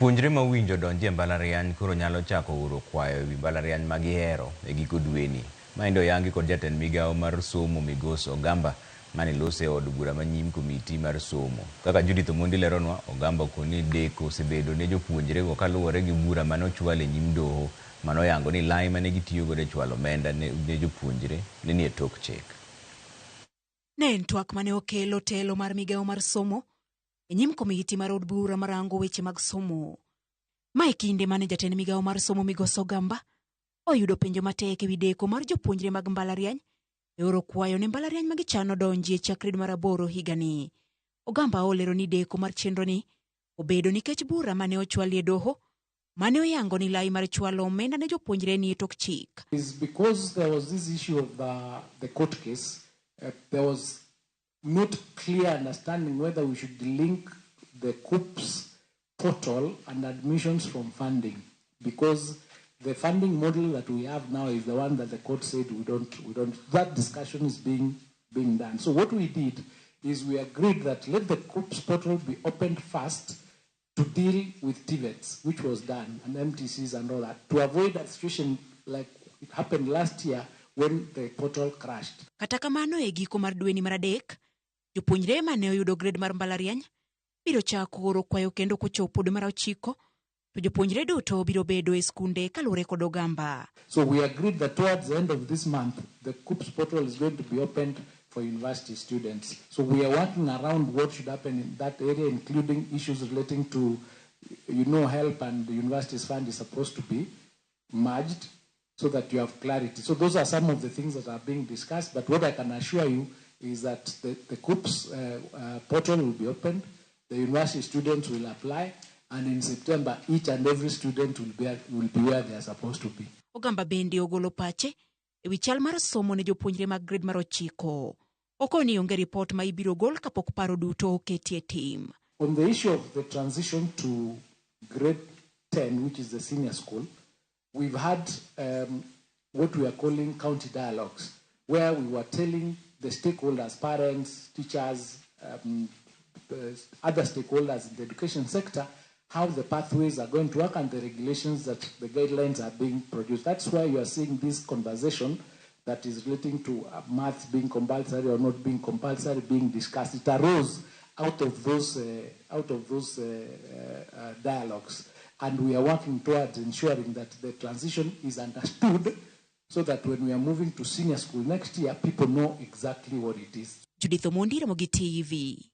Jopuonjre ma owinjo donji e mbalariany koro nyalo chako oro kwayo ewi mbalariany ma gihero e giko dweni. Maendi oyangi kod jatend migao mar somo Migosi Ogamba mane lose e od bura manyim komiti mar somo. Kaka Judith Omondi leronwa, Ogamba okoni deko osebedo ne jopuonjre go kaluwore gi bura mane ochwal e nyim doho mane oyango ni lai mane gitiyo godo e chwalo omenda ne jopuonjre ne nie tok chik. Ne en twak mane okelo telo mar migao mar somo e nyim komiti mar od bura marango weche mag somo. Ma e kinde mane jatend migao mar somo Migosi Ogamba oyudo penjo matek ewi deko mar jopuonjre mag mbalariany e oro kwayo ne mbalariany ma gichano donjie chakre dwe mar aboro higani. Ogamba olero ni deko mar chenro ni obedo nikech bura mane ochwal e doho mane oyango ni lai mar chwalo omenda ne jopuonjre ni e tok chik. Is because there was this issue of the court case, there was not clear understanding whether we should link the KUCCPS portal and admissions from funding, because the funding model that we have now is the one that the court said we don't. That discussion is being done. So what we did is we agreed that let the KUCCPS portal be opened first to deal with TVETs, which was done, and MTCs and all that, to avoid that situation like it happened last year when the portal crashed. Kata kamano e giko mar dweni mar adek, jopuonjre mane oyudo grade mar mbalariany biro chako oro kwayo kendo kochopo dwe mar ochiko to jopuonjre duto biro bedo e skunde kaluwore kod Ogamba. So we agreed that towards the end of this month, the KUCCPS portal is going to be opened for university students. So we are working around what should happen in that area, including issues relating to HELB and the universities fund is supposed to be merged so that you have clarity. So those are some of the things that are being discussed. But what I can assure you is that the KUCCPS portal will be opened, the university students will apply, and in September, each and every student will be where they are supposed to be. Ogamba bende ogolo pache ewi chal mar somo ne jopuonjre mag grade mar ochiko. Okoni onge ripot ma ibiro gol kapok paro duto oketi e tim. On the issue of the transition to grade 10, which is the senior school, we've had what we are calling county dialogues, where we were telling the stakeholders, parents, teachers, other stakeholders in the education sector, how the pathways are going to work and the regulations that the guidelines are being produced. That's why you are seeing this conversation that is relating to maths being compulsory or not being compulsory being discussed. It arose out of those dialogues, and we are working towards ensuring that the transition is understood, so that when we are moving to senior school next year, people know exactly what it is. Judith Omondi, Ramogi TV.